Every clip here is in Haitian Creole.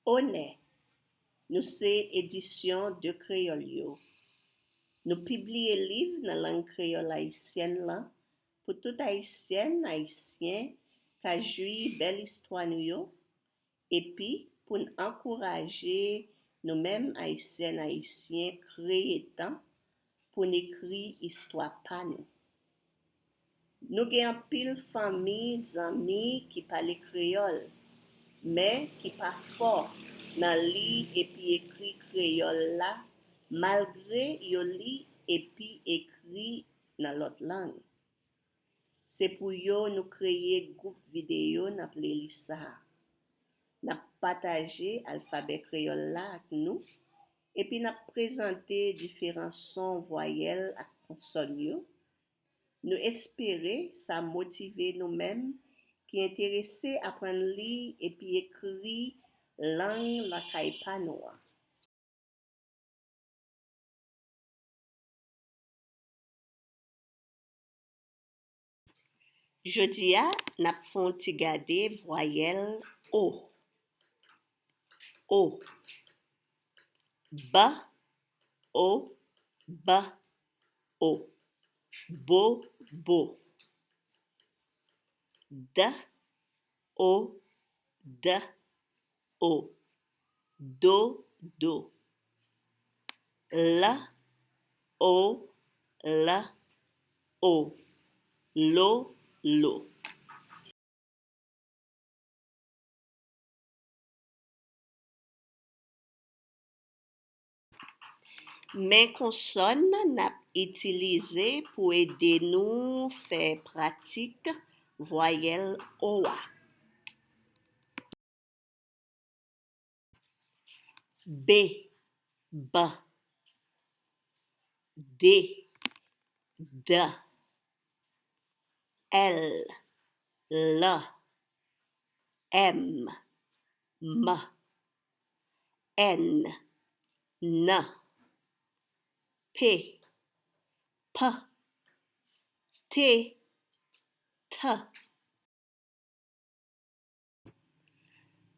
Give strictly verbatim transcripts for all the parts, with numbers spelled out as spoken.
Onè, nou se Edisyon De Kreyòl yo. Nou pibliye liv nan lang kreyòl ayisyèn lan pou tout Ayisyèn, Ayisyen ka jwi bèl istwa nou yo, epi pou n ankouraje nou menm Ayisyèn, Ayisyen kreye tan pou n ekri istwa pa nou. Nou gen anpil fanmi, zanmi ki pale kreyòl, men ki pa fò nan li epi ekri kreyòl la, malgre yo li epi ekri nan lòt lang. Se pou yo nou kreye gwoup videyo nan playlist sa a. N ap pataje alfabè kreyòl la ak nou, epi n ap prezante diferan son vwayèl ak konsòn yo. Nou espere sa motive nou menm ki enterese aprann li epi ekri lang lakay pa nou an. Jodi a, n ap fè yon ti gade vwayèl O. O. Ba, o, ba, o. Bo, bo. Da, o, da, o. Do, do. La, o, la, o. Lo, lo. Men konsòn n ap itilize pou ede nou fè pratik vwayèl O a. B, B. D, D. L, L. M, M. N, N. P, P. T, T.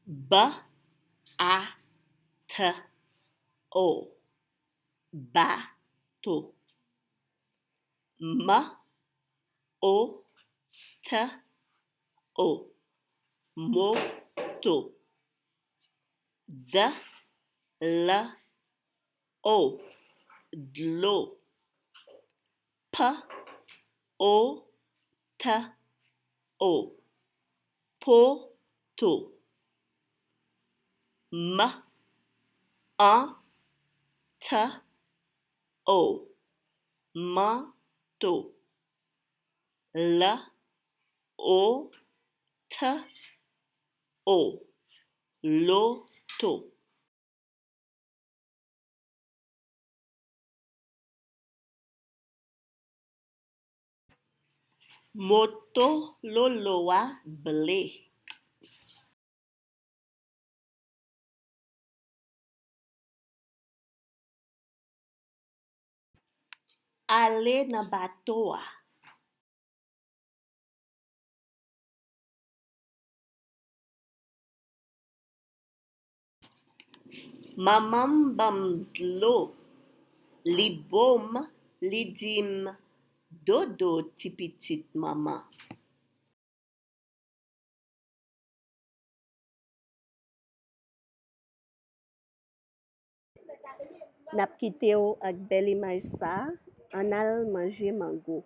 B, A, T, O. Bato. M, O, T, O. Moto. D, L, O, dlo. P, O, T, O, poto. M, A, T, O, manto. L, O, T, O, loto. Moto Lolo a ble. Ale nan bato a. Manman m ban m dlo, li bo m, li di m, "Dodo, ti pitit manman." N ap kite w ak bèl imaj sa a, ann al manje mango.